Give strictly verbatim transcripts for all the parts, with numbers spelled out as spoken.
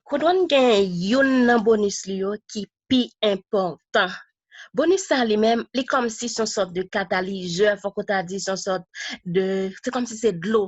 Kodwann gen youn nan bonis li yo ki pi enpòtan. Bonis sa li menm, li kòmsi se yon sòt de katalizè, fòk ou ta di se yon sòt de, se kòmsi se dlo.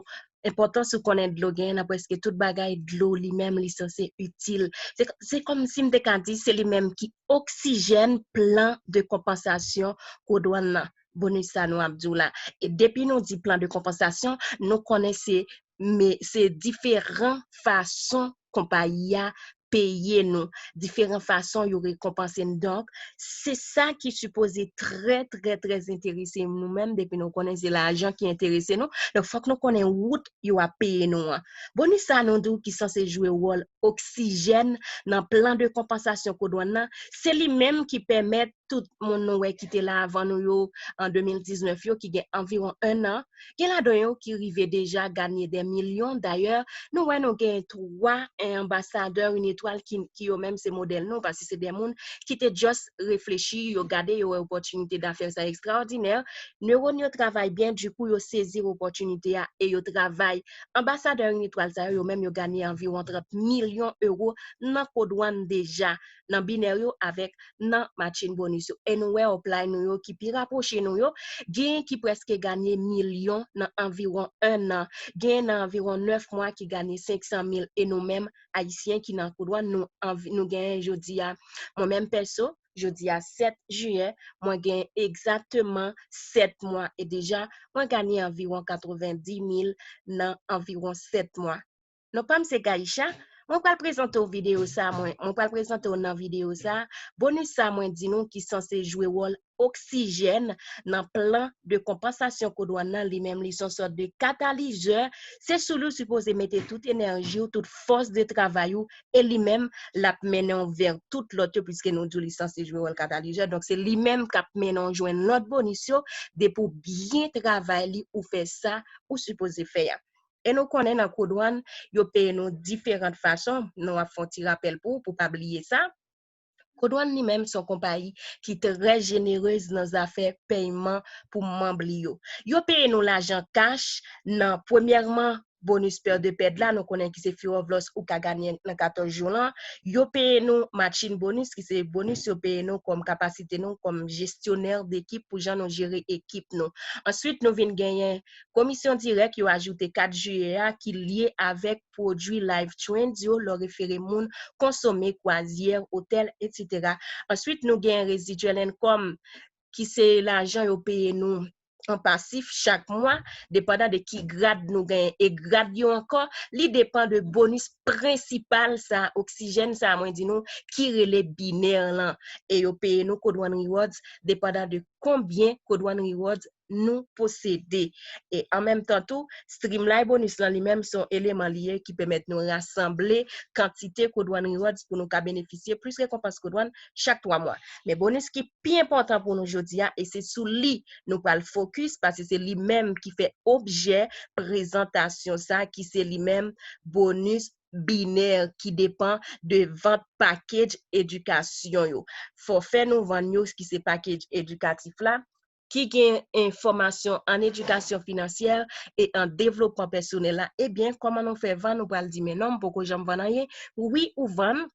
Enpòtans ou konnen dlo genyen nan prèske tout bagay, dlo li menm li sanse itil. Se, se kòmsi m te ka di se li menm ki oksijèn plan de konpansasyon kodwann nan. Bonis sa nou ap di w la. E depi nou di plan de konpansasyon, nou konnen se, me, se diferan fason konpayi a peye nou, diferan fason yo rekonpanse n. Donk, se sa ki sipoze trè, trè, trè enterese nou menm, depi nou konnen se lajan ki enterese nou. Donk, fòk nou konnen wout yo ap peye nou an. Bonis sa nou di w ki sanse jwe wòl oksijèn nan plan de konpansasyon kodwann nan, se li menm ki pèmèt tout moun nou wè ki te la avan nou yo an de mil diznèf yo, ki gen anviwon en an, gen ladan yo ki rive deja ganye dè milyon. Dayè, nou wè nou gen twa anbasadè Une Étoile ki, ki yo menm se modèl nou, paske se de moun ki te just reflechi, yo gade, yo wè opòtinite dafè sa ekstraòdinè. Newòn yo travay byen, dikou yo sezi opòtinite a e yo travay. Anbasadè Une Étoile sa yo, yo menm yo ganye anviwon trant milyon ewo nan kodwann deja, nan binè yo avèk nan matching bonus yo. E nou wè upline nou yo ki pi rapwoche nou yo, gen ki prèske ganye milyon nan anviwon en an, gen nan anviwon nèf mwa ki ganye senk san mil, e nou menm Ayisyen ki nan kodwann nou anvi, nou genyen jodi a. Mwen menm pèso, jodi a sèt jiyè, mwen gen egzakteman sèt mwa e deja mwen ganye anviwon katrevendi mil nan anviwon sèt mwa. Non pa m se Gaïcha. Mwen pral prezante w videyo sa, mwen, mwen pral prezante w nan videyo sa, bonis sa mwen di nou ki sanse jwe wòl oksijèn nan plan de konpansasyon kodwann nan, li menm li se yon sòt de katalizè, se sou li w sipoze mete tout enèji w, tout fòs de travay ou, e li menm l ap mennen w vè tout lòt yo, piske nou di w li sanse jwe wòl katalizè, donk se li menm k ap mennen w jwenn lòt bonis yo, depi w byen travay li, ou fè sa ou sipoze fè a. E nou konnen nan kodwann, yo peye nou diferan fason. Nou ap fè yon ti rapèl pou, pou pa bliye sa. Kodwann li menm se yon konpayi ki trè jenerez nan zafè pèyman pou manm li yo. Yo peye nou lajan kach nan, premyèman, bonis pè de pèd la, nou konnen ki se Fear of Loss ou ka ganye nan katòz jou lan. Yo peye nou matching bonus, ki se bonis yo peye nou kòm kapasite nou kòm jesyonè dekip pou jan nou jere ekip nou. Answit, nou vin genyen komisyon dirèk yo ajoute kat jiyè a ki lye avèk pwodui Life Trends yo, lè w refere moun konsome, kwazyè, otèl, etsetera. Answit, nou gen residual income, ki se lajan yo peye nou an pasif chak mwa, depandan de ki grad nou genyen. E grad yo ankò, li depann de bonis prensipal sa, oksijèn sa, mwen di nou, ki rele binè lan. E yo peye nou Code One Rewards, depandan de konbyen Code One Rewards nou posede. E an menm tan tou, Streamline Bonus lan li menm se yon eleman li ye ki pèmèt nou rasanble kantite Code One Rewards pou nou ka benefisye plis rekonpans Code One chak twa mwa. Men bonis ki pi enpòtan pou nou jodi a, e se sou li nou pral fokis, paske se li menm ki fè objè prezantasyon sa, ki se li menm bonis binè ki depann de vant package edikasyon yo. Fòfè nou vann yo, ki se package edikatif la, ki gen enfòmasyon an edikasyon finansyè e an devlopman pèsonèl la. Ebyen, kòman nou fè vann? Ou pral di, "Men non, m poko janm vann anyen." Wi, ou vann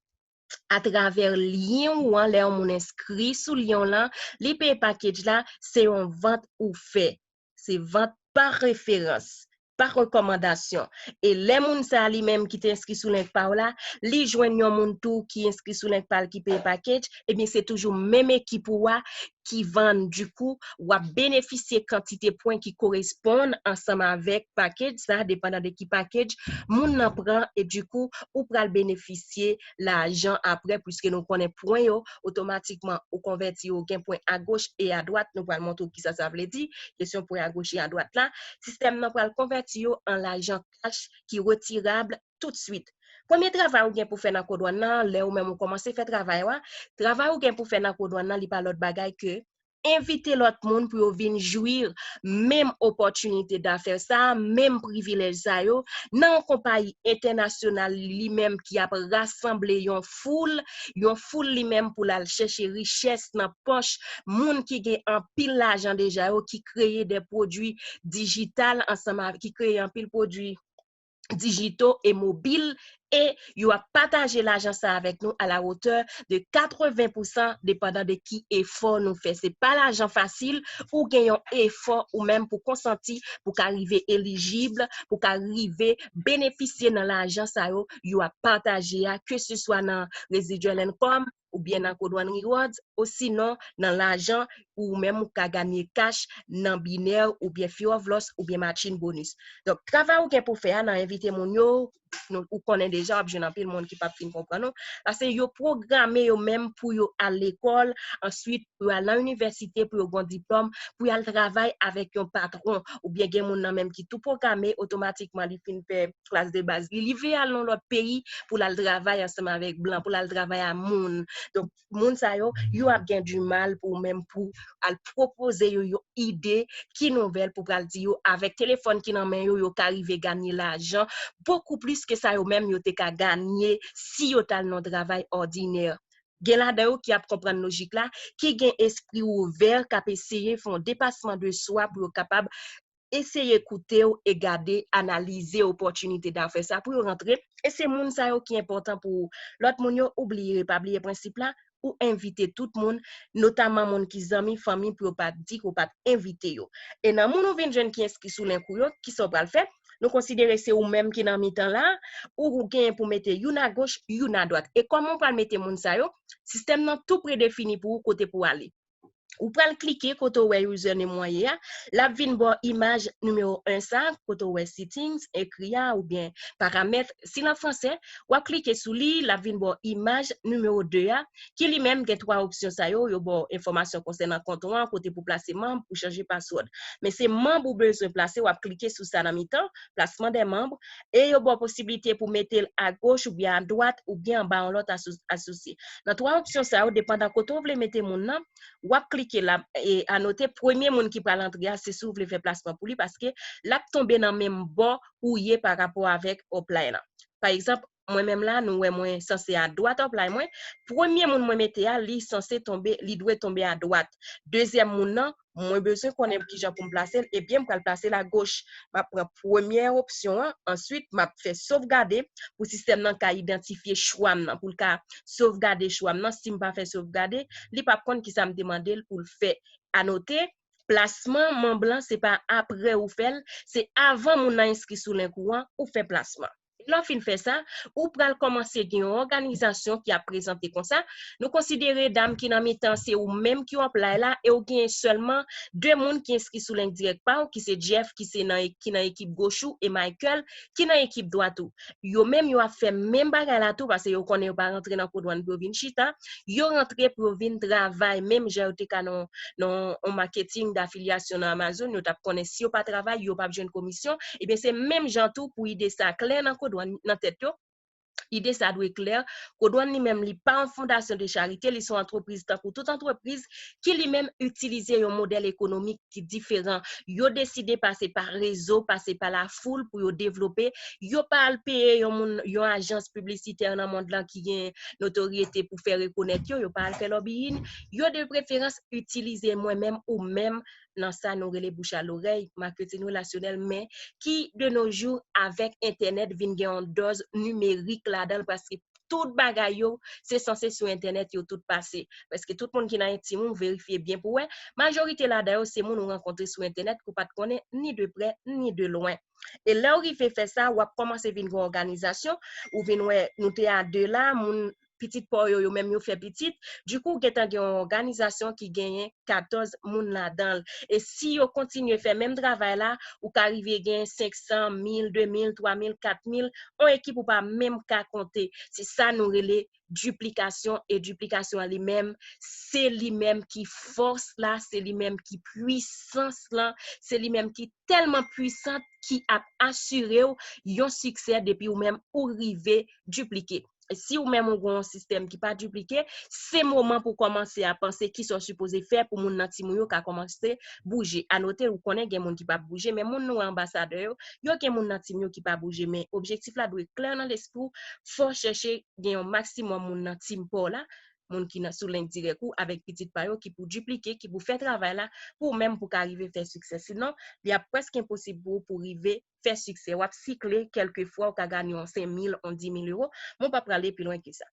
atravè lyen ou an, lè yon moun enskri sou lyen w lan, li peye package la, se yon vant ou fè. Se vant pa referans, pa rekòmandasyon. E lè moun sa a li menm ki te enskri sou lyen pa w la, li jwenn yon moun tou ki enskri sou lyen pa l ki peye package, ebyen se toujou menm ekip ou a ki vann. Dikou, w ap benefisye kantite pwen ki koresponn ansanm avèk package sa, depandan de ki package moun nan pran, e dikou, ou pral benefisye lajan aprè, puiske nou konnen pwen yo, otomatikman, ou konvèti yo, gen pwen agoch e adwat, nou pral montre w kisa sa vle di, kesyon pwen agoch e adwat la. Sistèm nan pral konvèti yo an lajan kach ki retirab toutswit. Premye travay ou gen pou fè nan Code One nan, lè ou menm ou kòmanse fè travay ou a, travay ou gen pou fè nan Code One nan, li pa lòt bagay ke envite lòt moun pou yo vin jwi menm opòtinite dafè sa a, menm privilèj sa yo, nan yon konpayi entènasyonal li menm ki ap rasanble yon foul, yon foul li menm pou l al chèche richès nan pòch moun ki gen anpil lajan deja yo, ki kreye de pwodui dijital ansanm avèk, ki kreye anpil pwodui dijito e mobil e yo ap pataje lajan sa avèk nou à la hauteur de quatre-vingts pour cent, depandan de ki efò nou fè. Se pa lajan fasil, ou gen yon efò ou menm pou konsanti, pou ka rive elijib, pou ka rive benefisye nan lajan sa yo, yo ap pataje a, ke se swa nan residual income, oubyen nan Codouane Rewards, osinon nan lajan ou menm ou ka ganye cash nan Binè oubyen Few of Loss oubyen Matching Bonus. Donk, travay ou gen pou fè a nan envite moun yo, nou, ou konnen deja, w ap jwenn anpil moun ki p ap fin konprann ou, paske yo pwograme yo menm pou yo al lekòl, answit pou yo al nan inivèsite, pou yo gen yon diplòm, pou yo al travay avèk yon patwon, oubyen gen moun nan menm ki tou pwograme, otomatikman li fin fè klas de baz. Li, li vle al nan lòt peyi pou l al travay ansanm avèk blan, pou l al travay a moun. Donk, moun sa yo, yo ap gen di mal pou menm pou al pwopoze yo yon ide ki nouvèl pou pral di yo, avèk telefòn ki nan men yo, yo ka rive ganye lajan bokou plis ke sa yo menm yo te ka ganye si yo t al nan yon travay òdinè. Gen ladan yo ki ap konprann lojik la, ki gen espri ouvè, k ap eseye fè yon depasman de swa pou yo kapab eseye koute w e gade, analize opòtinite dafè sa pou yo rantre. E se moun sa yo ki enpòtan pou ou. Lòt moun yo, ou bliye, pa bliye prensip la, ou envite tout moun, notaman moun ki zanmi, fanmi, pou yo pa di ke w pa t envite yo. E nan moun ou vin jwenn ki enskri sou link ou yo, kisa w pral fè? Nou konsidere se ou menm ki nan mitan la, ou genyen pou mete youn agoch, youn adwat. E kòman w pral mete moun sa yo? Sistèm nan tou predefini pou ou kote pou w ale. Ou pral klike kote w wè username ou an ye a, l ap vin ba w imaj nimewo en sa, kote w wè settings, ekri a, oubyen paramèt, si l an fransè, w ap klike sou li, l ap vin ba w imaj nimewo de a, ki li menm gen twa opsyon sa yo, yo ba w enfòmasyon konsènan kont ou an, kote pou plase manm, pou chanje password. Men se manm ou bezwen plase, w ap klike sou sa nan mitan, plasman dè manm, e yo ba w posiblite pou mete l agoch oubyen adwat, oubyen anba yon lòt aso-, asosye. Nan twa opsyon sa yo, depandan kote w vle mete moun nan, w ap klike la, e anote premye moun ki pral antre a, se si w vle fè plasman pou li, paske l ap tonbe nan menm bò ou ye pa rapò avèk upline lan. Pa egzanp, mwen menm la, nou wè mwen sanse adwat upline mwen. Premye moun mwen mete a, li sanse tonbe, li dwe tonbe adwat. Dezyèm moun nan, mwen bezwen konnen kijan pou m plase l, ebyen, m pral plase l agoch. M ap pran premyè opsyon an, answit, m ap fè sovgade pou sistèm nan ka idantifye chwa m nan, pou l ka sovgade chwa m nan. Si m pa fè sovgade, li p ap konn kisa m te mande l pou l fè. Anote, plasman manm lan, se pa apre ou fè l, se avan moun nan enskri sou link ou an, ou fè plasman. E lè w fin fè sa, ou pral kòmanse gen yon òganizasyon ki ap prezante konsa. Nou konsidere dam ki nan mitan, se ou menm ki upline la, e w gen sèlman de moun ki enskri sou link dirèk pa w, ki se Jeff, ki se nan, ki nan ekip goch ou, e Michael, ki nan ekip dwat ou. Yo menm, yo ap fè menm bagay la tou, paske yo konnen yo pa rantre nan Codouane pou yo vin chita. Yo rantre pou yo vin travay, menm jan yo te ka nan, nan yon maketing dafilyasyon nan Amazon, yo t ap konnen si yo pa travay, yo p ap jwenn komisyon. Ebyen, se menm jan tou pou ide sa klè nan Codouane, nan tèt yo. Ide sa dwe klè. Codouane li menm, li pa yon fondasyon de charite, li se yon antrepriz tankou tout antrepriz ki li menm itilize yon modèl ekonomik ki diferan. Yo deside pase pa rezo, pase pa lafoul pou yo devlope. Yo pa al peye yon moun, yon ajans piblisitè nan mond lan ki gen notoryete pou fè rekonèt yo, yo pa al fè lobbying. Yo de preferans itilize mwen menm ou menm nan sa nou rele bouche à l'oreille, marketing relasyonèl, men ki de nos jours, avèk entènèt, vin gen yon dòz nimerik ladan l, paske tout bagay yo, se sanse sou entènèt yo tout pase. Prèske tout moun ki nan Intime ou, verifye byen pou wè, majorite ladan yo se moun ou rankontre sou entènèt ke w pa t konnen ni de prè ni de lwen. E lè w rive fè sa, w ap kòmanse vin gen òganizasyon, ou vin wè nou te a de la, moun pitit pa w yo, yo menm yo fè pitit. Dikou, w gentan gen yon òganizasyon ki genyen katòz moun ladan l. E si yo kontinye fè menm travay la, ou ka rive gen senk san, mil, de mil, twa mil, kat mil, yon ekip ou pa menm ka konte. Se sa nou rele diplikasyon, e diplikasyon an li menm, se li menm ki fòs la, se li menm ki pwisans lan, se li menm ki tèlman pwisan ki ap asire w yon siksè depi ou menm ou rive diplike. Si ou menm ou gen yon sistèm ki pa diplike, se moman pou kòmanse a panse kisa w sipoze fè pou moun nan Intime ou yo ka kòmanse bouje. Anote, ou konnen gen moun ki p ap bouje, men moun nou anbasadè yo, yo gen moun nan Intime yo ki pa bouje, men objektif la dwe klè nan lespri w, fò w chèche gen yon maksimòm moun nan Intime pa w la, moun ki nan sou liy dirèk ou avèk pitit pa yo ki pou diplike, ki pou fè travay la pou ou menm pou ka rive fè siksè. Sinon, li ap prèske enposib pou ou pou rive fè siksè. W ap sikle kèlkefwa, ou ka ganye yon senk mil, yon dis mil ewo, men w pa prale pi lwen ke sa.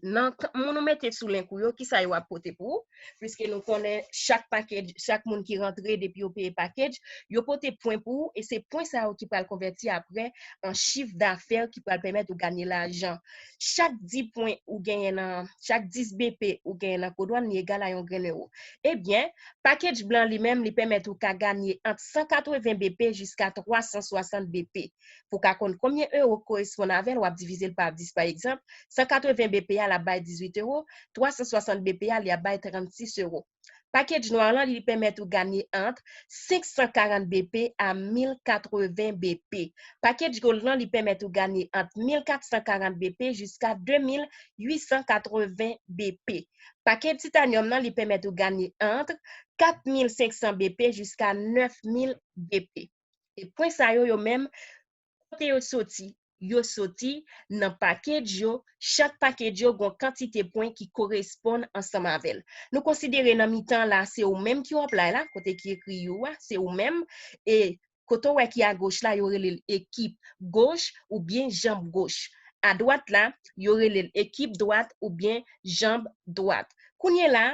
Nan k- moun ou mete sou link ou yo, kisa yo ap pote pou ou? Piske nou konnen chak package, chak moun ki rantre depi yo peye package, yo pote pwen pou ou e se pwen sa yo ki pral konvèti apre an chif dafè ki pral pèmèt ou ganye lajan. Chak dis pwen ou genyen nan, chak dis B P ou genyen nan kodwàn, li egal a yon grenn ewo. Ebyen, package blan li menm, li pèmèt ou ka ganye ant san katreven B P jiska twa san swasant B P. Pou ka konn konbyen ewo k koresponn avè l, w ap divize l pa dis, pa egzanp, san katreven B P a, l ap bay dizuit ewo, twa san swasant B P a, li ap bay trannsis ewo. Package nwa lan, li pèmèt ou ganye ant senk san karant B P a mil katreven B P. Package gold lan, li pèmèt ou ganye ant mil kat san karant B P jiska de mil uit san katreven B P. Package titanyòm nan, li pèmèt ou ganye ant kat mil senk san B P jiska nèf mil B P. E pwen sa yo, yo menm, kote yo soti? Yo soti nan package yo. Chak package yo gon kantite pwen ki koresponn ansanm avè l. Nou konsidere nan mitan la, se ou menm ki w ap lay la, kote ki ekri you a, se ou menm. E kote w wè ki agoch la, yo rele l ekip goch oubyen janb goch. Adwat la, yo rele l ekip dwat oubyen janb dwat. Kounye la,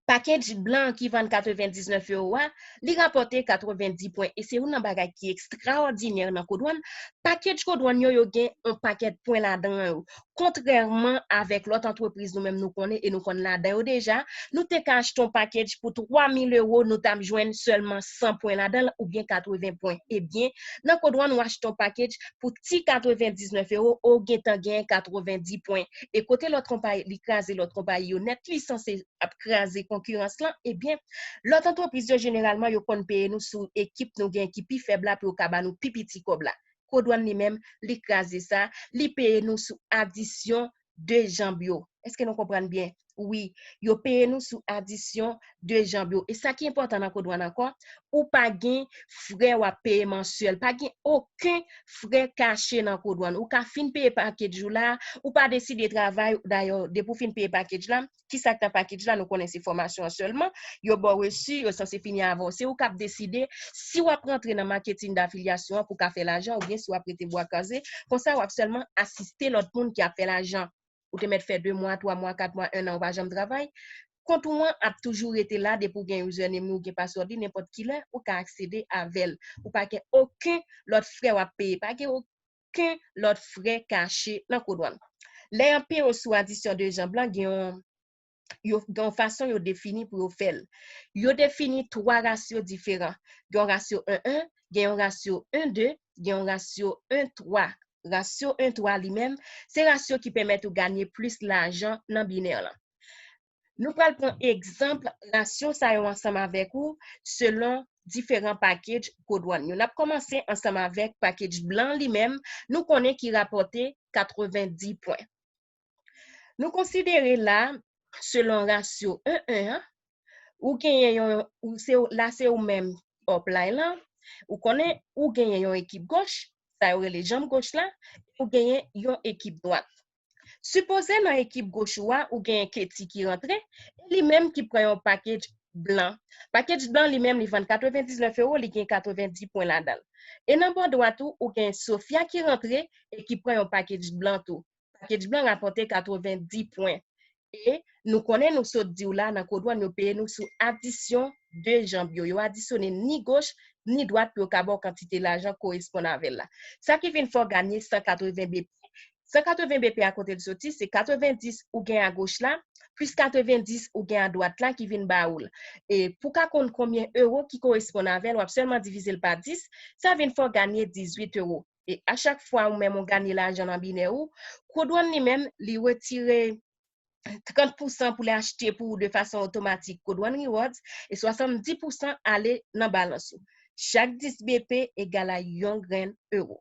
package blan ki vann katrevendiznèf ewo a, li rapòte katrevendis pwen. E se youn nan bagay ki ekstraòdinè nan kodwàn. Package kodwàn yo, yo gen yon pakèt pwen ladan yo. Kontrèman avèk lòt antrepriz nou menm nou konnen e nou konn ladan yo deja, nou te ka achte yon package pou twa mil ewo, nou t ap jwenn sèlman san pwen ladan l oubyen katreven pwen. Ebyen, nan kodwàn ou achte yon package pou ti katrevendiznèf ewo, ou gentan genyen katrevendis pwen. E kote lòt konpayi, li kraze lòt konpayi yo nèt, li sanse ap kraze konkirans lan, ebyen, lòt antrepriz yo jeneralman yo konn peye nou sou ekip nou gen ki pi fèb la pou yo ka ba nou pi piti kòb la. Kodwàn li menm, li kraze sa, li peye nou sou adisyon de janb yo. Èske nou konprann byen? Wi, yo peye nou sou adisyon de janb yo. E sa ki enpòtan nan kodwàn ankò, ou pa gen frè w ap peye mansyèl. Pa gen okenn frè kache nan kodwàn. Ou ka fin peye package ou la, ou pa deside travay, dayè, depi w fin peye package la, kisa k nan package la, nou konnen se fòmasyon an sèlman, yo ba w resi, yo sanse fini avè w. Se ou k ap deside si w ap rantre nan maketing dafilyasyon an pou w ka fè lajan oubyen si w ap rete bwa kraze. Konsa, w ap sèlman asiste lòt moun ki ap fè lajan. Ou te mèt fè de mwa, twa mwa, kat mwa, ennan, ou pa janm travay. Kont ou an ap toujou rete la depi w gen username li, ou gen password li, nenpòt kilè, ou ka aksede avè l. Ou pa gen okenn lòt frè w ap peye. Pa gen okenn lòt frè kache nan kodwàn. Lè y ap peye w sou adisyon de janb lan, gen yon, yo, gen yon fason yo defini pou yo fè l. Yo defini twa rasyo diferan. Gen yon rasyo en en, gen yon rasyo en de, gen yon rasyo en twa. Rasyo en twa li menm, se rasyo ki pèmèt ou ganye plis lajan nan binè lan. Nou pral pran egzanp rasyo sa yo ansanm avèk ou selon diferan package kodwàn yo. N ap kòmanse ansanm avèk package blan li menm, nou konnen ki rapòte katrevendis pwen. Nou konsidere la, selon rasyo en en an, ou genyen yon, ou se, la se ou menm upline lan, ou konnen ou genyen yon ekip goch, sa yo rele janm goch la, ou genyen yon ekip dwat. Sipoze nan ekip goch ou a, ou genyen Katie ki rantre, e li menm ki pran yon package blan. Package blan li menm, li vann katrevendiznèf ewo, li gen katrevendis pwen ladan l. E nan bò dwat ou, ou gen Sophia ki rantre e ki pran yon package blan tou. Package blan rapòte katrevendis pwen. E nou konnen, nou sot di w la, nan kodwàn yo peye nou sou adisyon de janb yo. Yo adisyone ni goch ni dwat pou yo ka ba w kantite lajan koresponn avè l la. Sa ki vin fè w ganye san katreven B P. San katreven B P a kote l soti, se katrevendis ou gen agoch la, plis katrevendis ou gen adwat la ki vin ba ou l. E pou ka konn konbyen ewo ki koresponn avè l, w ap sèlman divize l pa dis, sa vin fè w ganye dizuit ewo. E a chak fwa ou menm ou ganye lajan nan binè ou, kodwàn li menm, li retire trant pousan pou li achte pou ou de fason otomatik kodwàn Rewards, e swasanndis pousan ale nan balans ou. Chak dis B P egal a yon grenn ewo.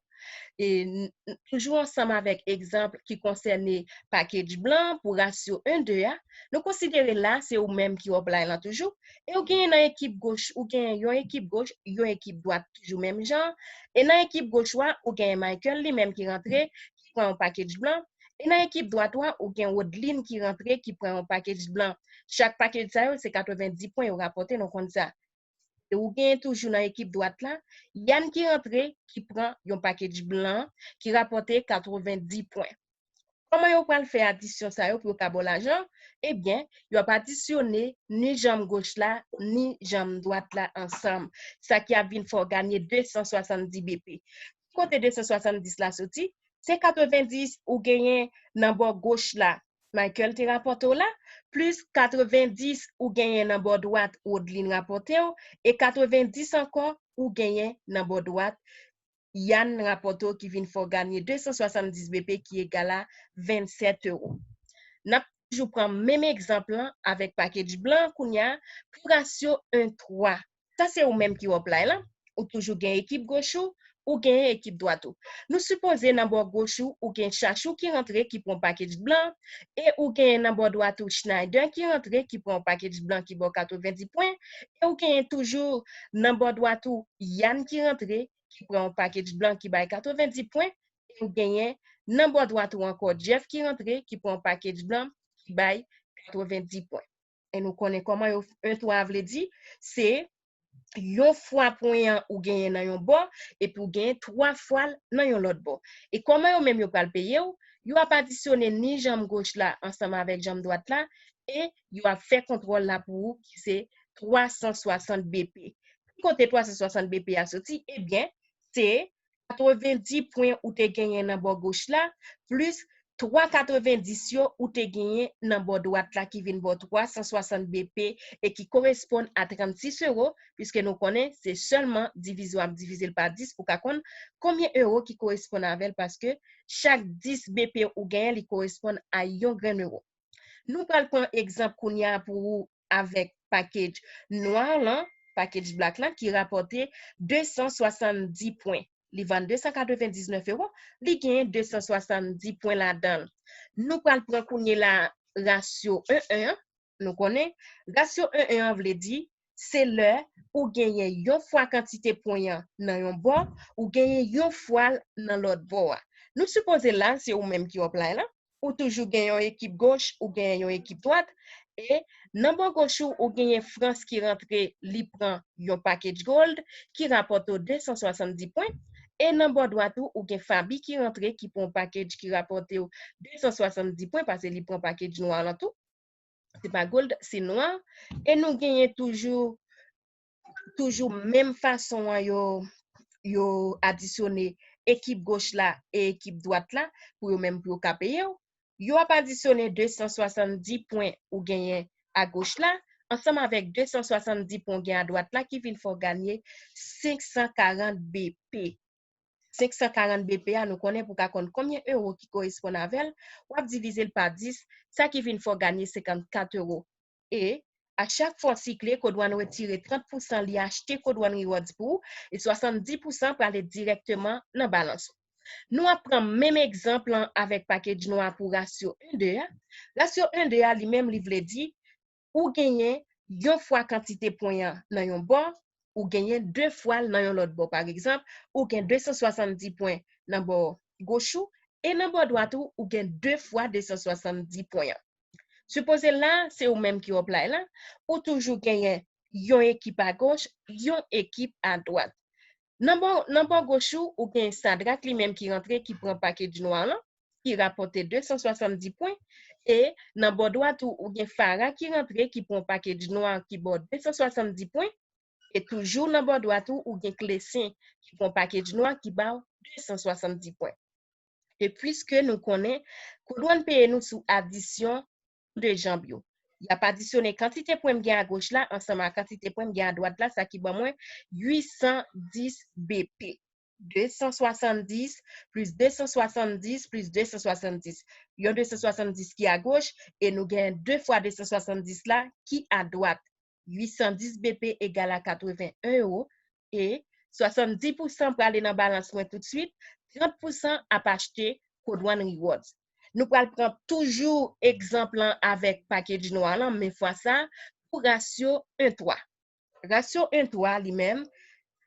E n- n- toujou ansanm avèk egzanp ki konsène package blan pou rasyo en de a, nou konsidere la se ou menm ki upline lan toujou, e ou genyen nan ekip goch, ou genyen yon ekip goch, yon ekip dwat toujou menm jan, e nan ekip goch ou a, ou genyen Michael li menm ki rantre, ki pran yon pakèj blan. E nan ekip dwat ou a, ou gen Wodeline ki rantre, ki pran yon pakèj blan. Chak pakèj sa yo, se katrevenndis pwen yo rapòte, nou konn sa. E ou genyen toujou nan ekip dwat la, Yann ki rantre, ki pran yon pakèj blan, ki rapòte katrevenndis pwen. Kòman yo pral fè adisyon sa yo pou yo ka ba w lajan? Ebyen, yo ap adisyone ni janm goch la, ni janm dwat la ansanm. Sa ki ap vin fè w ganye de san swasanndis B P. Ki kote de san swasanndis la soti? Se katrevenndis ou genyen nan bò goch la, Michael te rapòte w la, plis katrevenndis ou genyen nan bò dwat, Wodeline rapòte w, e katrevenndis ankò ou genyen nan bò dwat, Yann rapòte w ki vin fè w ganye de san swasanndis B P ki egal a vennsèt ewo. N ap toujou pran menm egzanp lan avèk pakèj blan kounye a pou rasyo en twa. Sa se ou menm ki w ap lay lan. Ou toujou gen ekip goch ou, ou genyen ekip dwat ou. Nou sipoze nan bò goch ou, ou gen Chachou ki rantre ki pran pakèj blan, e ou genyen nan bò dwat ou Schneider ki rantre ki pran pakèj blan ki ba w katrevenndis pwen, e ou genyen toujou nan bò dwat ou Yann ki rantre ki pran yon pakèj blan ki bay katrevenndis pwen, e ou genyen nan bò dwat ou ankò Jeff ki rantre ki pran yon pakèj blan ki bay katrevenndis pwen. E nou konnen kòman yo en twa vle di, se yon fwa pwen an ou genyen nan yon bò, epi ou genyen twa fwa l nan yon lòt bò. E kòman yo menm yo pral peye w? Yo ap adisyone ni janm goch la ansanm avèk janm dwat la, e yo ap fè kontwòl la pou ou, ki se twa san swasant B P. Ki kote twa san swasant B P a soti? Ebyen, se katrevenndis pwen ou te genyen nan bò goch la, plis twa katrevendis yo ou te genyen nan bò dwat la ki vin ba w twa san swasant B P e ki koresponn a trannsis ewo, piske nou konnen se sèlman divize w ap divize l pa dis pou w ka konn konbyen ewo ki koresponn avè l, paske chak dis B P ou genyen, li koresponn a yon grenn ewo. Nou pral pran egzanp kounye a pou ou avèk pakèj nwa lan, pakèj black lan, ki rapòte de san swasanndis pwen. Li vann de san katrevendiznèf ewo, li genyen de san swasanndis pwen ladan l. Nou pral pran kounye la rasyo en en an. Nou konnen, rasyo en en an vle di, se lè ou genyen yon fwa kantite pwen an nan yon bò, ou genyen yon fwa l nan lòt bò a. Nou sipoze la, se ou menm ki w ap lay lan. Ou toujou gen yon ekip goch, ou genyen yon ekip dwat. E nan bò goch ou, ou genyen Frans ki rantre, li pran yon pakèj gold, ki rapòte w de san swasanndis pwen. E nan bò dwat ou, ou gen Fabi ki rantre, ki pran yon pakèj ki rapòte w de san swasanndis pwen, paske li pran pakèj nwa lan tou. Se pa gold, se nwa. E nou genyen toujou, toujou menm fason an yo, yo adisyone ekip goch la e ekip dwat la pou yo menm pou yo ka peye w. Yo ap adisyone de san swasanndis pwen ou genyen a goch la, ansanm avèk de san swasanndis pwen ou gen a dwat la ki vin fè w ganye senk san karant B P. Senk san karant B P a, nou konnen pou w ka konn konbyen ewo ki koresponn avè l, w ap divize l pa dis, sa ki vin fè w ganye senkannkat ewo. E a chak fwa w sikle, Codone retire trant pousan li achte Codone Rewards pou ou, e swasanndis pousan prale dirèkteman nan balans ou. Nou ap pran menm egzanp lan avèk pakèj nwa pou rasyo en de a. Rasyo en de a, li menm, li vle di, ou genyen yon fwa kantite pwen an nan yon bò, ou genyen de fwa l nan yon lòt bò. Pa egzanp, ou gen de san swasanndis pwen nan bò goch ou, e nan bò dwat ou, ou gen de fwa de san swasanndis pwen an. Sipoze la, se ou menm ki w ap lay lan, ou toujou genyen yon ekip a goch, yon ekip a dwat. Nan bò, nan bò goch ou, ou gen Sadrak li menm ki rantre, ki pran pakèj nwa lan, ki rapòte de san swasanndis pwen. E nan bò dwat ou, ou gen Farah ki rantre, ki pran pakèj nwa, ki ba w de san swasanndis pwen. E toujou nan bò dwat ou, ou gen Clestin ki pran pakèj nwa, ki ba w de san swasanndis pwen. E piske nou konnen, Codone peye nou sou adisyon de janm yo. Y ap adisyone kantite pwen m gen a goch la ansanm ak kantite pwen m gen a dwat la, sa ki ban mwen uit san dis B P. De san swasanndis plis de san swasanndis plis de san swasanndis. Yon de san swasanndis ki a goch, e nou gen de fwa de san swasanndis la ki a dwat. Uit san dis B P egal a katreven en ewo, e swasanndis pousan prale nan balans mwen toutswit, trant pousan ap achte Codone Rewards. Nou pral pran toujou egzanp lan avèk pakèj nwa lan, men fwa sa, pou rasyo en twa. Rasyo en twa li menm,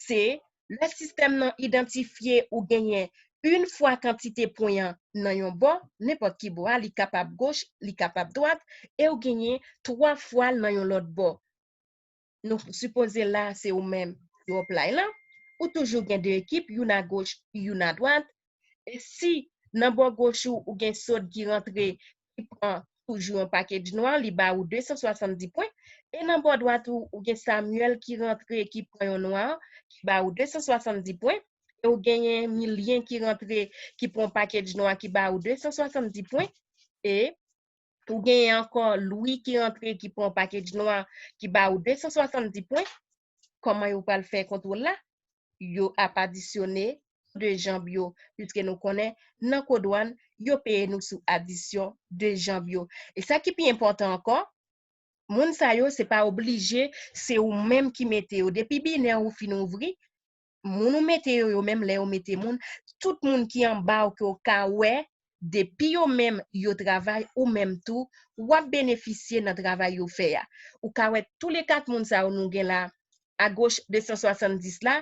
se lè sistèm nan idantifye ou genyen Yon fwa kantite pwen an nan yon bò, nenpòt ki bò a, li kapab goch, li kapab dwat, e ou genyen twa fwa l nan yon lòt bò. Nou sipoze la se ou menm ki up line lan, ou toujou gen de ekip, youn agoch, youn adwat. E si nan bò goch ou, ou gen Sod ki rantre, ki pran toujou yon pakèt nwa, li ba ou de san swasanndis pwen. E nan bò dwat ou, ou gen Samuel ki rantre, ki pran yon nwa, ki ba ou de san swasanndis pwen. E ou genyen Milyen ki rantre, ki pran yon pakèt nwa, ki ba ou de san swasanndis pwen. E ou genyen ankò Louis ki rantre, ki pran yon pakèt nwa, ki ba ou de san swasanndis pwen. Kòman yo pral fè kontwòl la? Yo ap adisyone de janb yo, piske nou konnen nan kodwàn, yo peye nou sou adisyon de janb yo. E sa ki pi enpòtan ankò, moun sa yo, se pa oblije se ou menm ki mete yo. Depi binè ou fin ouvri, moun ou mete yo, yo menm, lè yo mete moun, tout moun ki anba w ke w ka wè, depi yo menm yo travay, ou menm tou, w ap benefisye nan travay yo fè a. Ou ka wè tou le kat moun sa yo nou gen la, agoch de san swasanndis la,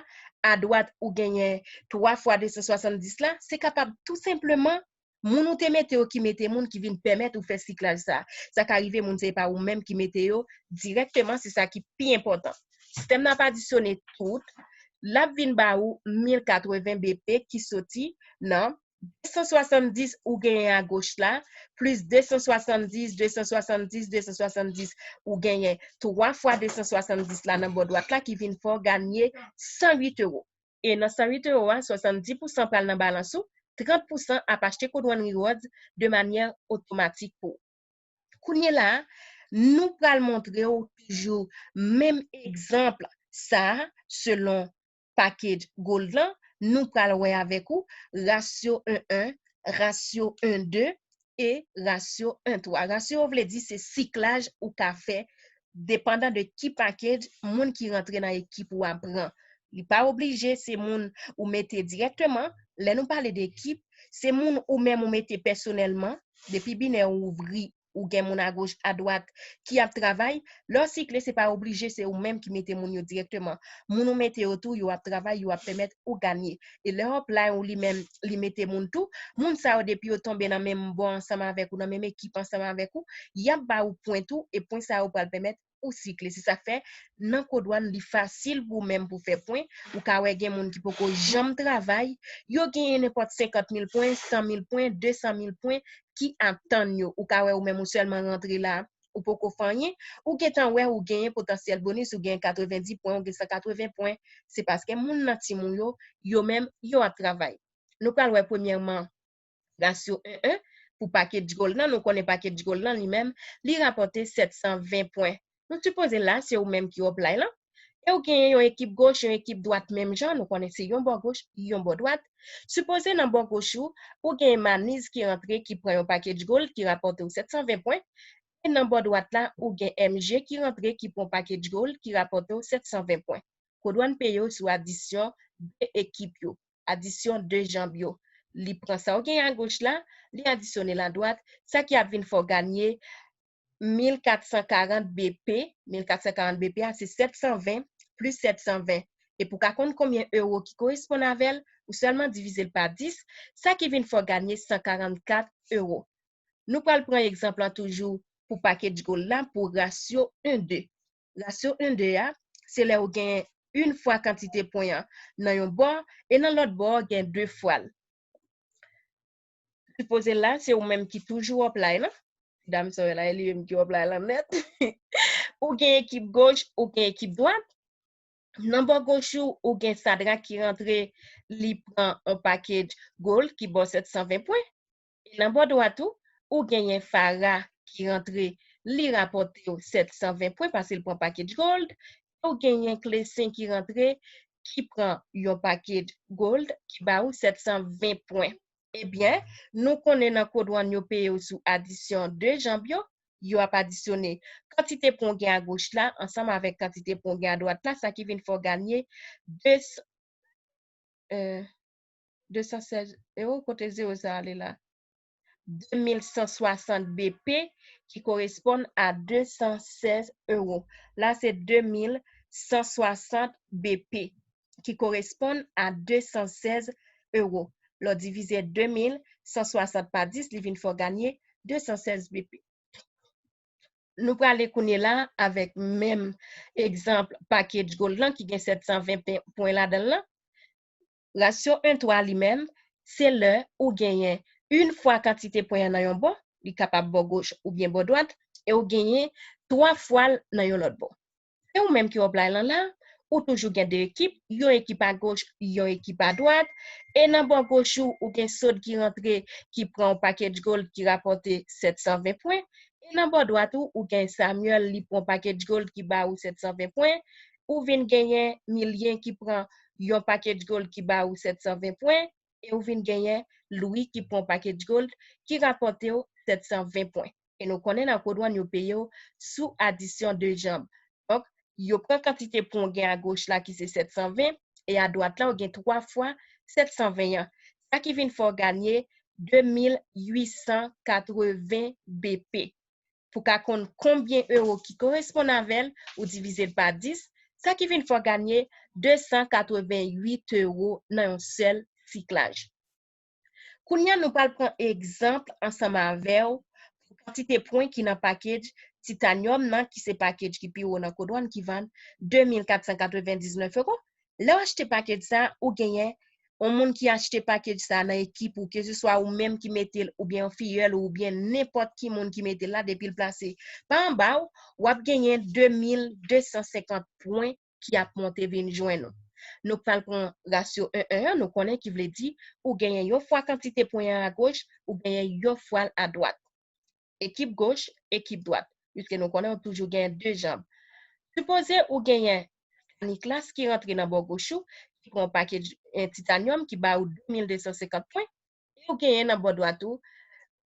adwat ou genyen twa fwa de san swasanndis la, se kapab tou senpleman moun ou te mete yo ki mete moun ki vin pèmèt ou fè siklaj sa. Sa ka rive moun se pa ou menm ki mete yo dirèkteman, se sa ki pi enpòtan. Sistèm nan ap adisyone tout, l ap vin ba ou mil katreven B P ki soti nan de san swasanndis ou genyen agoch la, plis de san swasanndis, de san swasanndis, de san swasanndis, ou genyen twa fwa de san swasanndis la nan bò dwat la ki vin fè w ganye san uit ewo. E nan san uit ewo a, swasanndis pousan pral nan balans ou, trant pousan ap achte Code One Rewards de manyè otomatik pou ou. Kounye la, nou pral montre w toujou menm egzanp sa a selon package Gold lan. Nou pral wè avèk ou rasyo en en, rasyo en de e rasyo en twa. Rasyo vle di se siklaj ou ka fè depandan de ki package moun ki rantre nan ekip ou a pran. Li pa oblije se moun ou mete dirèkteman. Lè nou pale de ekip, se moun ou menm ou mete pèsonèlman. Depi binè ou ouvri, ou gen moun agoch, adwat ki ap travay. Lè w sikle, se pa oblije se ou menm ki mete moun yo dirèkteman. Moun ou mete yo tou, yo ap travay, yo ap pèmèt ou ganye. E lè up line ou li menm, li mete moun tou, moun sa yo depi yo tonbe nan menm bò ansanm avèk ou, nan menm ekip ansanm avèk ou, y ap ba ou pwen tou, e pwen sa yo pral pèmèt ou sikle. Se sa k fè nan Code One li fasil pou ou menm pou fè pwen. Ou ka wè gen moun ki poko janm travay, yo genyen nenpòt senkant mil pwen, san mil pwen, de san mil pwen ki ap tann yo. Ou ka wè ou menm ou sèlman rantre la, ou poko fè anyen, ou gentan wè ou genyen potansyèl bonis, ou genyen katrevendi pwen, ou gen san katreven pwen. Se paske moun nan team ou yo, yo menm, yo ap travay. Nou pral wè premyèman rasyo en en pou package Gold lan. Nou konnen package Gold lan li menm, li rapòte sèt san ven pwen. Nou sipoze la se ou menm ki up line lan, e ou genyen yon ekip goch, yon ekip dwat menm jan, nou konnen se yon bò goch, yon bò dwat. Sipoze nan bò goch ou, ou genyen Maniz ki rantre, ki pran yon package Gold, ki rapòte w sèt san ven pwen, e nan bò dwat la, ou gen M G ki rantre, ki pran package Gold, ki rapòte w sèt san ven pwen. Code One peye w sou adisyon de ekip yo, adisyon de janb yo. Li pran sa w genyen agoch la, li adisyone l adwat, sa ki ap vin fè w ganye mil kat san karant B P. Mil kat san karant B P a, se sèt san ven plis sèt san ven. E pou w ka konn konbyen ewo ki koresponn avè l, ou sèlman divize l pa dis, sa ki vin fè w ganye san karannkat ewo. Nou pral pran egzanp lan toujou pou package Gold la, pou rasyo en de. Rasyo en de a, se lè ou gen yon fwa kantite pwen an nan yon bò, e nan lòt bò, gen de fwa l. Sipoze la, se ou menm ki toujou up line lan. Dam sa w wè la, e li menm ki up line lan nèt. Ou gen ekip goch, ou gen ekip dwat. Nan bò goch ou, ou gen Sadrak ki rantre, li pran yon package Gold ki ba w sèt san ven pwen. E nan bò dwat ou, ou genyen Farah ki rantre, li rapòte w sèt san ven pwen paske l pran package Gold. E ou genyen Clessin ki rantre, ki pran yon package Gold ki ba ou sèt san ven pwen. Ebyen, nou konnen nan Code One yo peye w sou adisyon de janb yo, yo ap adisyone kantite pwen w gen agoch la ansanm avèk kantite pwen w gen adwat la, sa ki vin fè w ganye de san, eh, de san sèz ewo, kote zewo sa ale la? De mil san swasant B P ki koresponn a de san sèz ewo. La, se de mil san swasant B P ki koresponn a de san sèz ewo. lè w divize de mil san swasant pa dis, li vin fè w ganye de san sèz B P. Nou prale kounye la avèk menm egzanp package gold lan ki gen sèt san ven pwen ladan l lan. Rasyo en twa li menm, se lè ou genyen yon fwa kantite pwen an nan yon bò, li kapab bò goch oubyen bò dwat, e ou genyen twa fwa l nan yon lòt bò. Se ou menm ki wè w play lan la, ou toujou gen de ekip, yon ekip agoch, yon ekip adwat, e nan bò goch ou, ou gen Sod ki rantre, ki pran yon package gold ki rapòte sèt san ven pwen, e nan bò dwat ou, ou gen Samuel, li pran yon package gold ki ba ou sèt san ven pwen, ou vin genyen Milien ki pran yon package gold ki ba ou sèt san ven pwen, e ou vin genyen Louis ki pran yon package gold ki rapòte w sèt san ven pwen. E nou konnen nan kodwàn yo peye w sou adisyon de janb. Donk, yo pran kantite pwen w gen agoch la ki se sèt san ven, e adwat la ou gen twa fwa sèt san ven an. Sa ki vin fè w ganye de mil uit san katreven B P. Pou ka konn konbyen ewo ki koresponn avè l, ou divize l pa dis, sa ki vin fè w ganye de san katreven uit ewo nan yon sèl siklaj. Kounye a, nou pral pran egzanp ansanm avè w pou kantite pwen ki nan package titanyòm nan, ki se package ki pi wo nan kodwàn, ki vann de mil kat san katrevendiznèf ewo. Lè w achte package sa, ou genyen yon moun ki achte package sa nan ekip ou, keseswa ou menm ki mete l, oubyen yon fiyèl ou, oubyen nenpòt ki moun ki mete l la, depi l plase pa anba w, w ap genyen de mil de san senkant pwen ki ap monte vin jwenn ou. Nou pral pran rasyo en en an, nou konnen ki vle di ou genyen yon fwa kantite pwen an agoch, ou genyen yon fwa l adwat. Ekip goch, ekip dwat. Piske nou konnen ou toujou genyen de janb. Sipoze ou genyen Niklas ki rantre nan bò goch ou, ki pran yon package, eh, titanyòm ki ba ou de mil de san senkant pwen, e ou genyen nan bò dwat ou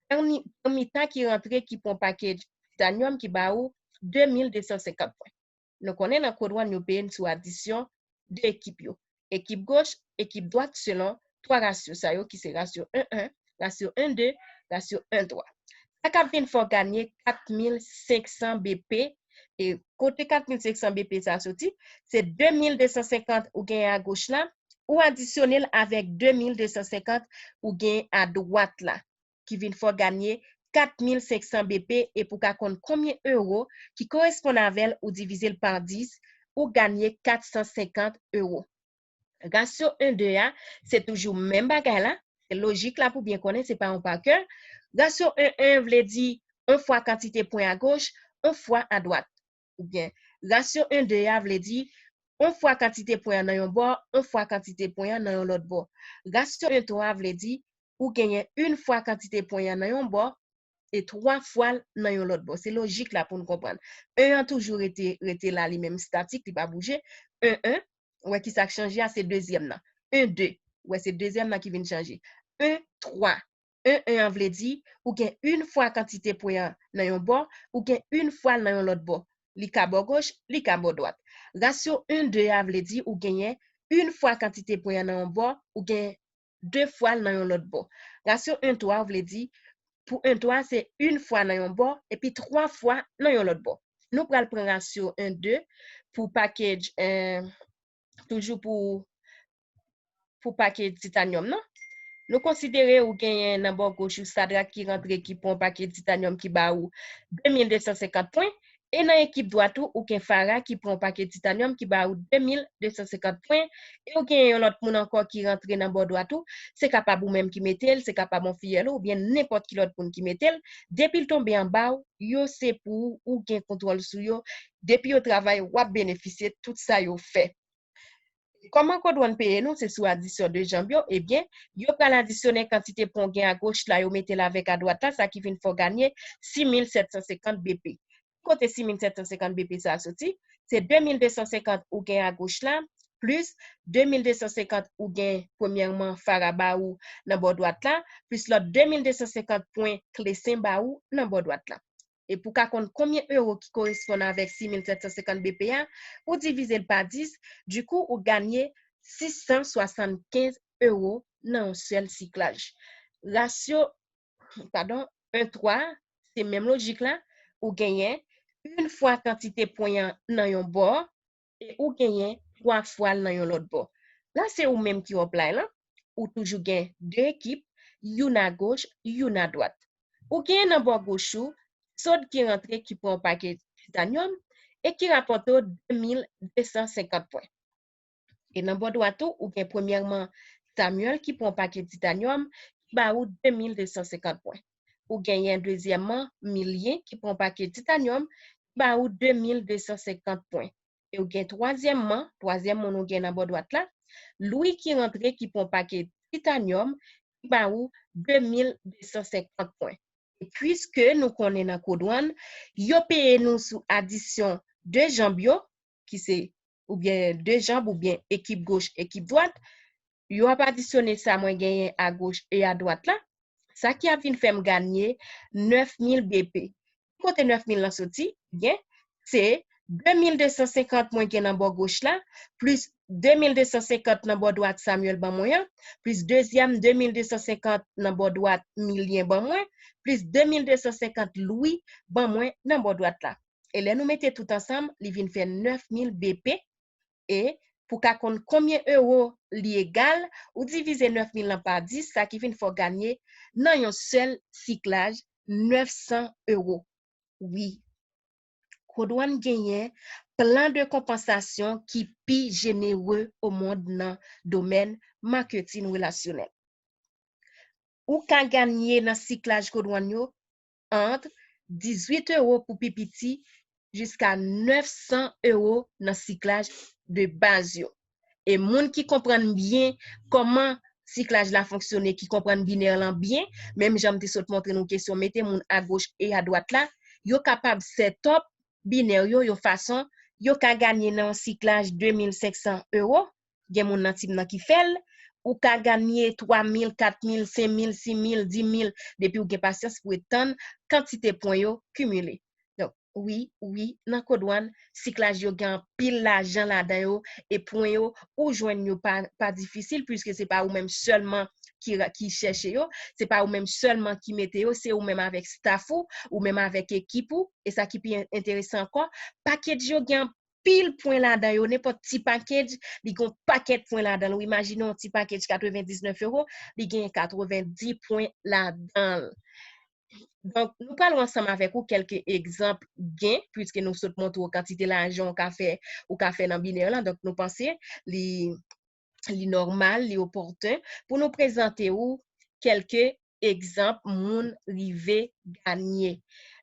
Carmita ki rantre, ki pran yon package titanyòm ki ba ou de mil de san senkant pwen. Nou konnen nan kodwàn yo peye n sou adisyon de ekip yo. Ekip goch, ekip dwat, selon twa rasyo sa yo ki se rasyo en en, rasyo en de, rasyo en twa. Sa k ap vin fè w ganye kat mil senk san B P. E kote kat mil senk san B P sa soti? Se de mil de san senkant ou genyen agoch la, ou adisyone l avèk de mil de san senkant ou genyen adwat la, ki vin fè w ganye kat mil senk san B P, e pou ka konn konbyen ewo ki koresponn avè l, ou divize l pa dis, ou ganye kat san senkant ewo. Rasyo en de a, se toujou menm bagay la, se lojik la pou byen konnen, se pa yon pa kè. Rasyo en en vle di yon fwa kantite pwen agoch, yon fwa adwat. Oubyen, rasyo en de a vle di yon fwa kantite pwen an nan yon bò, yon fwa kantite pwen an nan yon lòt bò. Rasyo en twa vle di ou genyen yon fwa kantite pwen an nan yon bò e twa fwa l nan yon lòt bò. Se lojik la pou n konprann. En an toujou rete, rete la li menm, statik, li pa bouje. En en, ou wè ki sa k chanje a, se dezyèm nan. En de, ou wè se dezyèm nan ki vin chanje. En twa, en en an vle di ou gen yon fwa kantite pwen an nan yon bò, ou gen yon fwa l nan yon lòt bò. Li ka bò goch, li ka bò dwat. Rasyo en de a vle di ou genyen yon fwa kantite pwen an nan yon bò, ou gen de fwa l nan yon lòt bò. Rasyo en twa vle di, pou en twa, se yon fwa nan yon bò, epi twa fwa nan yon lòt bò. Nou pral pran rasyo en de pou package, eh, toujou pou, pou package titanyòm nan. Nou konsidere ou genyen nan bò goch ou Sadrak ki rantre, ki pran yon package titanyòm ki ba ou de mil de san senkant pwen, e nan ekip dwat ou, ou gen Farah ki pran yon package titanyòm ki ba ou de mil de san senkant pwen, e ou genyen yon lòt moun ankò ki rantre nan bò dwat ou, se kapab ou menm ki mete l, se kapab yon fiyèl ou, oubyen nenpòt ki lòt moun ki mete l, depi l tonbe anba w, yo se pou ou, ou gen kontwòl sou yo, depi yo travay, w ap benefisye tout sa yo fè. Kòman kodwàn peye nou? Se sou adisyon de janb yo. Ebyen, yo pral adisyonnen kantite pwen w gen agoch la, yo mete l avèk adwat la, sa ki vin fè w ganye sis mil sèt san senkant B P. Kote sis mil sèt san senkant B P sa a soti? Se de mil de san senkant ou gen agoch la, plis de mil de san senkant ou gen premyèman Farah ba ou nan bò dwat la, plis lòt de mil de san senkant pwen Klesen ba ou nan bò dwat la. E pou ka konn konbyen ewo ki koresponn avèk sis mil sèt san senkant B P a, ou divize l pa dis, dikou ou ganye sis san swasannkenz ewo nan yon sèl siklaj. Rasyo, padon, en twa, se menm lojik la, ou genyen yon fwa kantite pwen an nan yon bò, e ou genyen twa fwa l nan yon lòt bò. La, se ou menm ki wè play lan. ou toujou gen de ekip, youn agoch, youn adwat. Ou gen nan bò goch ou, sòd ki rantre ki pran yon pakèt titanyòm e ki rapòte w de mil de san senkant pwen. E nan bò dwat ou, ou gen premyèman Samuel ki pran yon pakèt titanyòm ki ba ou de mil de san senkant pwen. Ou genyen dezyèmman Milien ki pran yon pakèt titanyòm ki ba ou de mil de san senkant pwen. E ou gen twazyèmman, twazyèm moun ou gen nan bò dwat la, Louis ki rantre ki pran yon pakèt titanyòm ki ba ou de mil de san senkant pwen. E piske nou konnen nan kodwàn, yo peye nou sou adisyon de janb yo, ki se oubyen de janb oubyen ekip goch, ekip dwat, yo ap adisyone sa mwen genyen agoch e adwat la, sa ki ap vin fè m ganye nèf mil B P. Ki kote nèf mil lan soti? Byen, se de mil de san senkant mwen gen nan bò goch la, plis de mil de san senkant nan bò dwat Samuel ban mwen an, plis dezyèm de mil de san senkant nan bò dwat Milien ban mwen, plis de mil de san senkant Louis ban mwen nan bò dwat la. E lè nou mete tout ansanm, li vin fè nèf mil B P. E pou ka konn konbyen ewo li egal, ou divize nèf mil lan pa dis, sa ki vin fè w ganye nan yon sèl siklaj nèf san ewo. Wi, kodwàn genyen plan de konpansasyon ki pi jenere o mond nan domèn maketin relasyonèl. Ou ka ganye nan siklaj kodwàn yo ant dizuit ewo pou pi piti jiska nèf san ewo nan siklaj de baz yo. E moun ki konprann byen kòman siklaj la fonksyone, ki konprann binè lan byen, menm jan m te sot montre nou kesyon mete moun agoch e adwat la, yo kapab set up binè yo yon fason yo ka ganye nan yon siklaj de mil senk san ewo, gen moun nan tim nan ki fè l, ou ka ganye twa mil, kat mil, senk mil, sis mil, dis mil, depi w gen pasyans pou w tann kantite pwen yo kimile. Donk, wi, wi, nan kodwàn, siklaj yo gen anpil lajan ladan yo, e pwen yo, ou jwenn yo pa, pa difisil, piske se pa ou menm sèlman ki, ki chèche yo, se pa ou menm sèlman ki mete yo, se ou menm avèk staff ou, ou menm avèk ekip ou, e sa ki pi en- enteresan ankò, package yo gen pil pwen ladan yo, nenpòt ti package, li gen yon pakèt pwen ladan l. Ou imajine yon ti package katrevendiznèf ewo, li gen katrevendis pwen ladan l. Donk, nou pral wè ansanm avèk ou kèlke egzanp gen, piske nou sot montre w kantite lajan ou ka fè, ou ka fè nan binè lan. Donk, nou panse li, li nòmal, li opòten pou nou prezante ou kèlke egzanp moun rive ganye.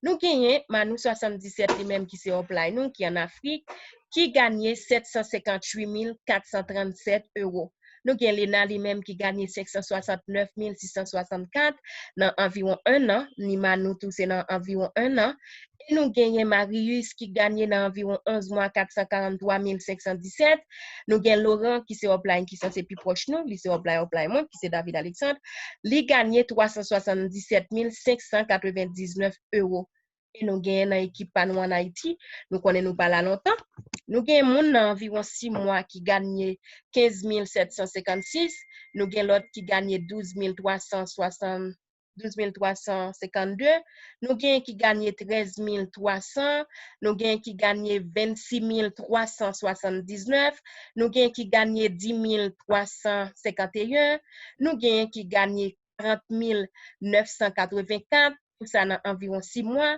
Nou genyen Manou swasanndisèt li menm ki se upline nou, ki ann Afrik, ki ganye sèt san senkantuit mil kat san trannsèt ewo. Nou gen Lena li menm ki ganye senk san swasannnèf mil sis san swasannkat nan anviwon en an, ni Manou tou se nan anviwon en an. E nou genyen Marius ki ganye nan anviwon onz mwa kat san karanntwa mil senk san disèt. Nou gen Laurent ki se upline ki sanse pi pwòch nou, li se upline upline mwen ki se David Alexandre. Li ganye twa san swasanndisèt mil senk san katrevendiznèf ewo. E nou genyen nan ekip pa nou ann Ayiti, nou konnen nou pa la lontan. Nou gen moun nan anviwon sis mwa ki ganye kenz mil sèt san senkannsis, nou gen lòt ki ganye douz mil twa san swasann, douz mil twa san senkannde, nou gen ki ganye trèz mil twa san, nou gen ki ganye vennsis mil twa san swasanndiznèf, nou gen ki ganye dis mil twa san senkanteyen, nou gen ki ganye karant mil nèf san katrevenkat, tou sa nan anviwon sis mwa.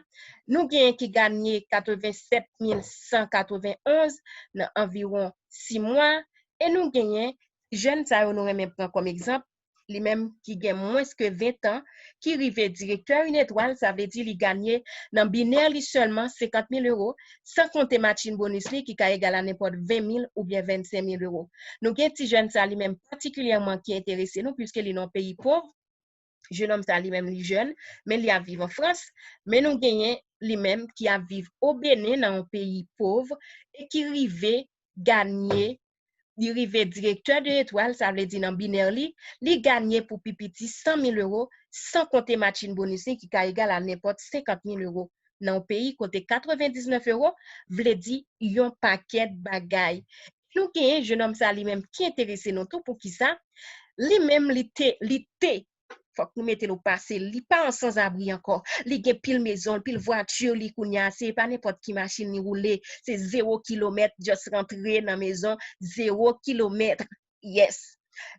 Nou genyen ki ganye katrevensèt mil san katrevenonz nan anviwon sis mwa. E nou genyen jèn sa yo nou renmen pran kòm egzanp, li menm ki gen mwens ke ven tan, ki rive direktè Une Étoile, sa vle di li ganye nan binè li sèlman senkant mil ewo, san konte matching bonus li ki ka egal a nenpòt ven mil oubyen vennsenk mil ewo. Nou gen ti jèn sa li menm patikilyèman ki enterese nou, piske li nan yon peyi pòv, jenòm sa li menm li jèn, men li ap viv an Frans, men nou genyen li menm ki ap viv o Benen nan yon peyi pòv e ki rive ganye, li rive direktè de etwal, sa vle di nan binè li, li ganye pou pi piti san mil ewo, san konte matching bonus li ki ka egal a nenpòt senkant mil ewo. Nan yon peyi kote katrevendiznèf ewo vle di yon pakèt bagay. Nou genyen jenòm sa li menm ki enterese nou tou, poukisa? Li menm li te, li te, fòk nou mete l o pase, li pa an sanzabri ankò. Li gen pil mezon, pil vwati li kounye a, se pa nenpòt ki machin li woule, se zewo kilomèt, just rantre nan mezon, zewo kilomèt. Yes.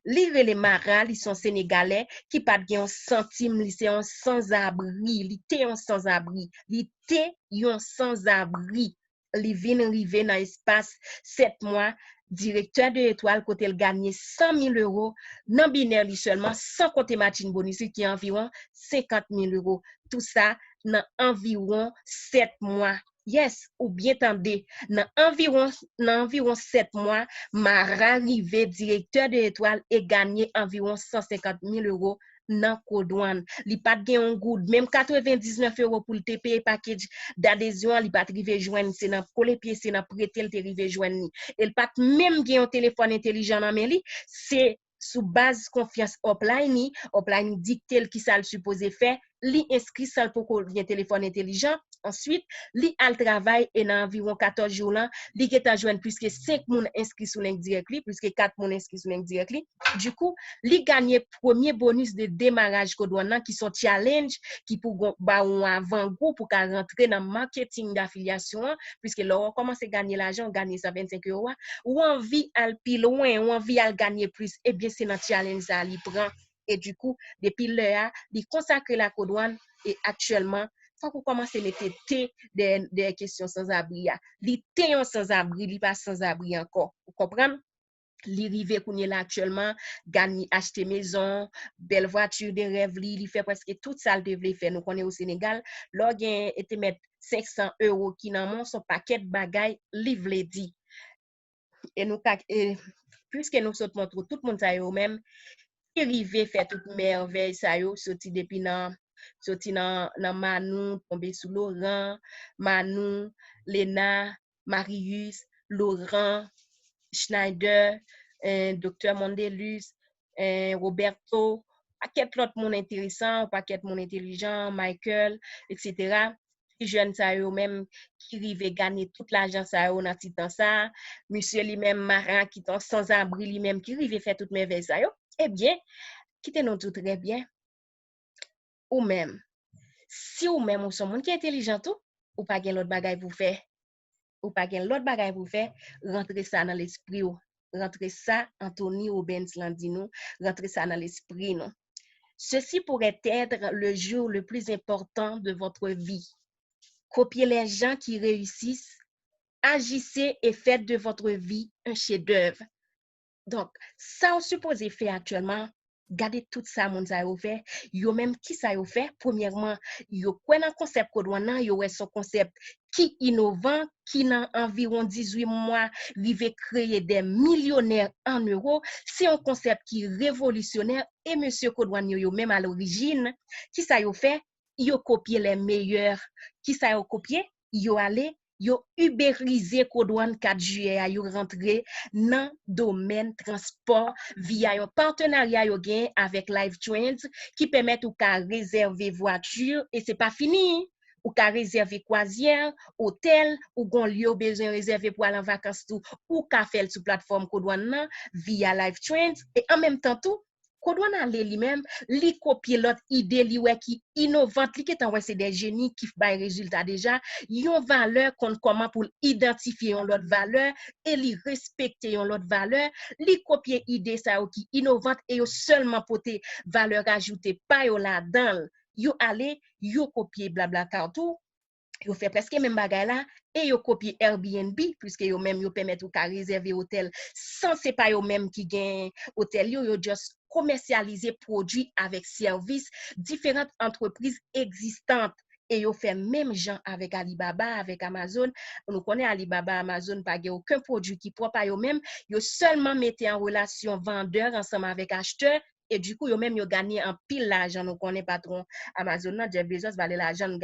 Li rele Mara, li se yon Senegalè ki pa t gen yon santim, li se yon sanzabri, li te yon sanzabri, li te yon sanzabri. Li vin rive nan espas sèt mwa, direktè de etwal kote l ganye san mil euro nan binè li sèlman, san konte matching bonus li ki anviwon senkant mil euro. Tou sa nan anviwon sèt mwa. Yes, ou byen tande. Nan anviwon, nan anviwon sèt mwa, Mara rive direktè de etwal e ganye anviwon san senkant mil euro nan kodwann. Li pa t gen yon goud, menm katrevendiznèf euro pou l te peye package d'adhésion an, li pa t rive jwenn, se nan kole pye, se nan prete l te rive jwenn li. E l pa t menm gen yon telefòn entelijan nan men li, se sou baz konfyans Upline li, Upline li dikte l kisa l sipoze fè, li enskri san l poko gen telefòn entelijan, answit, li al travay e nan anviwon katòz jou lan, li gentan jwenn plis ke senk moun enskri sou link dirèk li, plis ke kat moun enskri sou link dirèk li. Dikou, li ganye premye bonus de demaraj kodwann nan ki se yon challenge ki pou gon- ba w yon avangou pou ka rantre nan marketing d'affiliation an, piske lè w kòmanse ganye lajan, w ganye san vennsenk euro a, w anvi al pi lwen, w anvi al ganye plis, ebyen se nan challenge sa a li pran. E dikou, depi lè a, li konsakre l a kodwann e aktyèlman, fòk ou kòmanse mete te dèyè, dèyè kesyon sanzabri a. Li te yon sanzabri, li pa sanzabri ankò. Ou konprann? Li rive kounye la aktyèlman, gany achte mezon, bèl vwati de rèv li, li fè prèske tout sa l te vle fè. Nou konnen o Senegal, lè w gen e te mèt senk san euro ki nan men w, se yon pakèt bagay li vle di. E nou ka, e, piske nou sot montre w tout moun sa yo menm, ki rive fè tout mèvèy sa yo, soti depi nan, soti nan, nan Manou, tonbe sou Laurent, Manou, Lena, Marius, Laurent, Schneider, eh, Doktè Mondelus, eh, Roberto, pakèt lòt moun enteresan, pakèt moun entelijan, Michael, et cetera. Ti jèn sa yo menm ki rive ganye tout lajan sa yo nan ti tan sa. Misye li menm, Mara, ki te yon sanzabri li menm, ki rive fè tout mèvèy sa yo. Ebyen, kite nou di w trè byen, ou menm, si ou menm ou se yon moun ki entelijan tou, ou pa gen lòt bagay pou fè. Ou pa gen lòt bagay pou fè, rantre sa nan lespri w. Rantre sa Anthony Robbins lan di nou, rantre sa nan lespri nou. Ceci pourrait être le jour le plus important de votre vie. Copiez les gens qui réussissent, agissez et faites de votre vie un chef-d'œuvre. Donk, sa w sipoze fè aktyèlman, gade tout sa moun sa yo fè. Yo menm, kisa yo fè? Premyèman, yo kwè nan konsèp kodwann nan, yo wè se yon konsèp ki inovan, ki nan anviwon dizuit mwa rive kreye de milyonè an euro. Se yon konsèp ki revolisyonè e mesye kodwann yo, yo menm a lorijin, kisa yo fè? Yo kopye les meilleurs. Kisa yo kopye? Yo ale, yo iberize kodwann kat jiyè a, yo rantre nan domèn transpò via yon patenarya yo genyen avèk Live Trends ki pèmèt ou ka rezève vwati e se pa fini. Ou ka rezève kwazyè, otèl, ou gon lye ou bezwen rezève pou al an vakans tou, ou ka fè l sou platfòm kodwann nan via Live Trends e an menm tan tou, kodwann ale li menm, li kopye lòt ide li wè ki inovant, li gentan wè se de jeni ki bay rezilta deja, yon valè konn kòman pou l idantifye yon lòt valè e li respekte yon lòt valè, li kopye ide sa yo ki inovant e yo sèlman pote valè ajoute pa yo ladan l. Yo ale, yo kopye BlaBlaCar tou, yo fè prèske menm bagay la, e yo kopye Airbnb, piske yo menm yo pèmèt ou ka rezève otèl san se pa yo menm ki gen otèl yo, yo just komèsyalize pwodui avèk sèvis diferan antrepriz egzistan e yo fè menm jan avèk Alibaba, avèk Amazon. Nou konnen Alibaba, Amazon pa gen okenn pwodui ki pwòp a yo menm, yo sèlman mete an relasyon vandè ansanm avèk achtè, e dikou, yo menm yo ganye anpil lajan. Nou konnen patwon Amazon nan, Jeff Bezos, valè lajan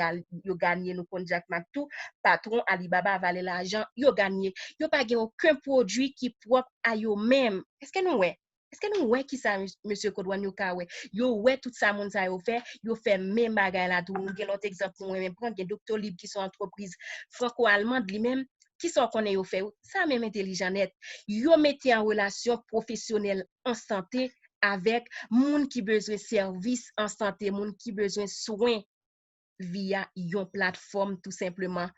yo ganye, nou konn Jack Ma tou, patwon Alibaba, valè lajan yo ganye. Yo pa gen okenn pwodui ki pwòp a yo menm. Èske nou wè? Èske nou wè kisa mesye kodwann yo ka wè? Yo wè tout sa moun sa yo fè, yo fè menm bagay la tou. Nou gen lòt egzanp nou renmen pran, gen Doctolib ki se yon antrepriz franko-almand li menm, kisa w konnen yo fè? Sa menm entelijan nèt. Yo mete an relasyon pwofesyonèl an sante avèk moun ki bezwen sèvis an sante, moun ki bezwen swen via yon platfòm tou senpleman.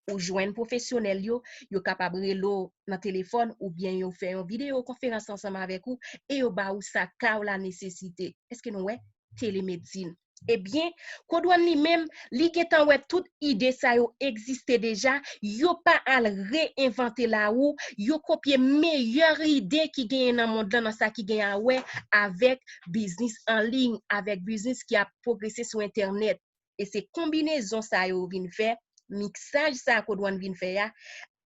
ou jwenn pwofesyonèl yo, yo kapab rele w nan telefòn oubyen yo fè yon videyo konferans ansanm avèk ou e yo ba ou sa ka w la nesesite. Èske nou wè? Telemedsin. Ebyen, Kodwann li menm, li gentan wè tout ide sa yo egziste deja, yo pa al reenvante lawou, yo kopye meyè ide ki genyen nan mond lan, nan sa ki genyen a wè avèk biznis an liy, avèk biznis ki ap pwogrese sou entènèt. E se konbinezon sa yo vin fè, miksaj sa Kodwann vin fè a,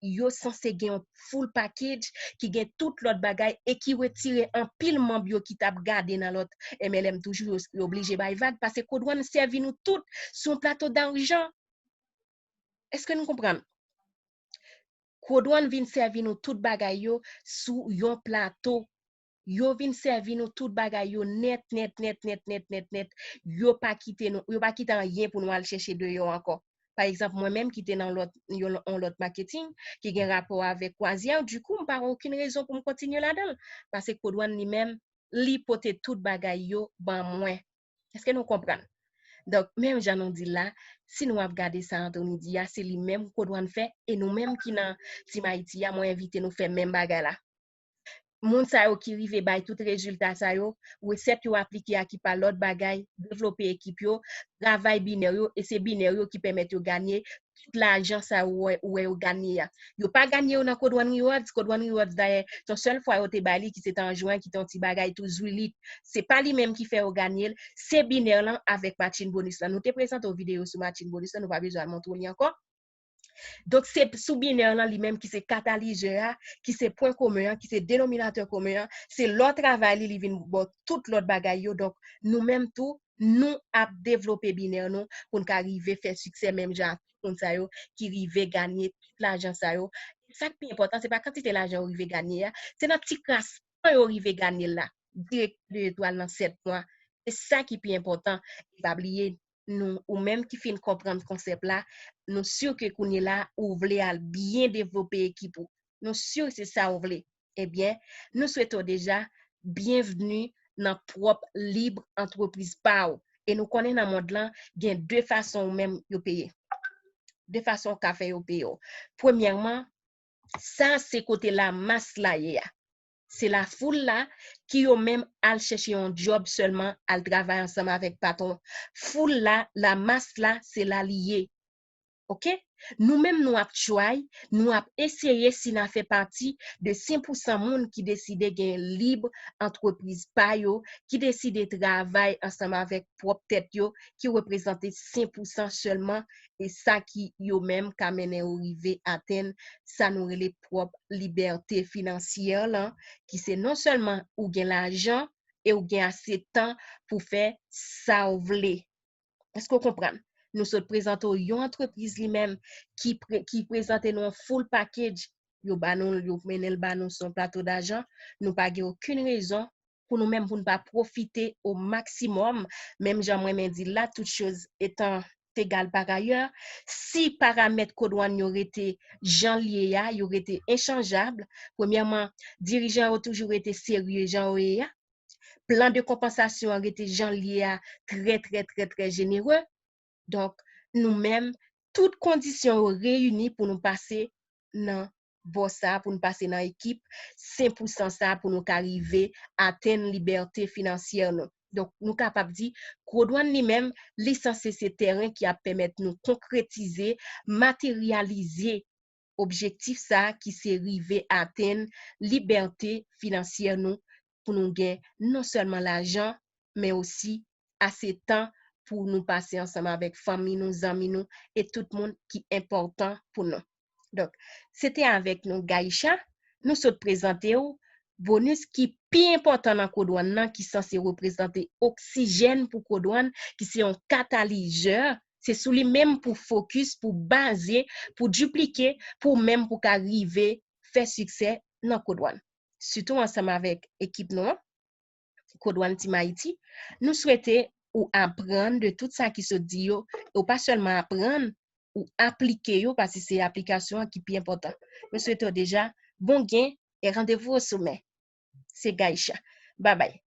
yo sanse gen yon full package ki gen tout lòt bagay e ki retire anpil manm yo ki t ap gade nan lòt M L M toujou, yo, yo oblije bay vag, paske Kodwann sèvi nou tout sou yon plato dajan. Èske nou konprann? Kodwann vin sèvi nou tout bagay yo sou yon plato. Yo vin sèvi nou tout bagay yo nèt, nèt, nèt, nèt, nèt, nèt, nèt. Yo pa kite nou, yo pa kite anyen pou nou al chèche deyò ankò. Pa egzanp, mwen menm ki te nan lòt, yon, yon lòt maketing, ki gen rapò avèk kwazyè, dikou, m pa gen okenn rezon pou m kontinye ladan l. Paske Kodwann li menm, li pote tout bagay yo ban mwen. Èske nou konprann? Donk, menm jan nou di l la, si nou ap gade sa Anthony di a, se li menm Kodwann fè, e nou menm ki nan Team Haïti a, mwen envite nou fè menm bagay la. Moun sa yo ki rive bay tout rezilta sa yo, resèt yo aplike a ki pa lòt bagay, devlope ekip yo, travay binè yo, e se binè yo ki pèmèt yo ganye tout lajan sa yo wè, wè yo ganye a. Yo pa ganye yo nan Kodwann Rewards, Kodwann Rewards dayè, se yon sèl fwa yo te bay li ki se te an jwen, ki te yon ti bagay tou zwilit. Se pa li menm ki fè yo ganye l, se binè lan avèk matching bonus lan. Nou te prezante yon videyo sou matching bonus lan, nou pa bezwen al montre w li ankò. Donk, se sou binè lan li menm ki se katalizè a, ki se pwen komen an, ki se denominatè komen an, se lè w travay li, li vin ba w tout lòt bagay yo. Donk, nou menm tou, nou ap devlope binè nou pou n ka rive fè siksè menm jan ak tout moun sa yo ki rive ganye tout lajan sa yo. E sa k pi enpòtan, se pa kantite lajan yo rive ganye a, se nan ti kras tan yo rive ganye l la, direktè de etwal nan sèt mwa. Se sa ki pi enpòtan. E pa bliye, nou, ou menm ki fin konprann konsèp la, nou si ke kounye la, ou vle al byen devlope ekip ou. Nou si se sa ou vle. Ebyen, nou swete w deja byenvni nan pwòp lib antrepriz pa w. E nou konnen nan mond lan, gen de fason ou menm yo peye. De fason ou ka fè yo peye w. Premyèman, sa se kote lamas la ye a. Se lafoul la ki yo menm al chèche yon djòb sèlman, al travay ansanm avèk patwon. Foul la, lamas la, se la li ye. Oke? Nou menm nou ap try, nou ap eseye si n a fè pati de senk pousan moun ki deside gen lib antrepriz pa yo, ki deside travay ansanm avèk pwòp tèt yo, ki reprezante senk pousan sèlman, e sa ki yo menm ka mennen yo rive atenn sa nou rele pwòp libète finansyè lan, ki se non sèlman ou gen lajan e ou gen ase tan pou fè sa w vle. Èske w konprann? Nou sot prezante w yon antrepriz li menm ki, pre, ki prezante nou yon full package. Yo ba nou, yo mennen l ba nou sou yon plato dajan. Nou pa gen okenn rezon pou nou menm pou n pa pwofite o maksimòm. Menm jan mwen men di l la, toute chose étant égale par ailleurs, si paramèt Kodwann yo rete jan l ye a, yo rete enchanjab, premyèman, dirijan yo toujou rete serye jan yo ye a. Plan de konpansasyon an rete jan l ye a, trè, trè, trè, trè jenere. Donk, nou menm, tout kondisyon yo reyini pou nou pase nan bò sa, pou nou pase nan ekip senk pousan sa, pou nou ka rive atenn libète finansyè nou. Donk, nou kapab di, Kodwann li menm, li sanse se tèren ki ap pèmèt nou konkretize, materyalize objektif sa ki se rive atenn libète finansyè nou, pou nou gen non sèlman lajan, men osi ase tan pou nou pase ansanm avèk fanmi nou, zanmi nou e tout moun ki enpòtan pou nou. Donk, se te avèk nou Gaïcha, nou sot prezante w bonis ki pi enpòtan nan Kodwann nan, ki sanse reprezante oksijèn pou Kodwann, ki se yon katalizè, se sou li menm pou fokis, pou baze, pou diplike, pou menm pou ka rive fè siksè nan Kodwann. Sitou ansanm avèk ekip nou an, Kodwann Team Haïti, nou swete ou aprann de tout sa ki sot di yo, e ou pa sèlman aprann, ou aplike yo, paske se aplikasyon an ki pi enpòtan. Nou swete w deja bon gen e randevou o somè. Se Gaïcha. Babay.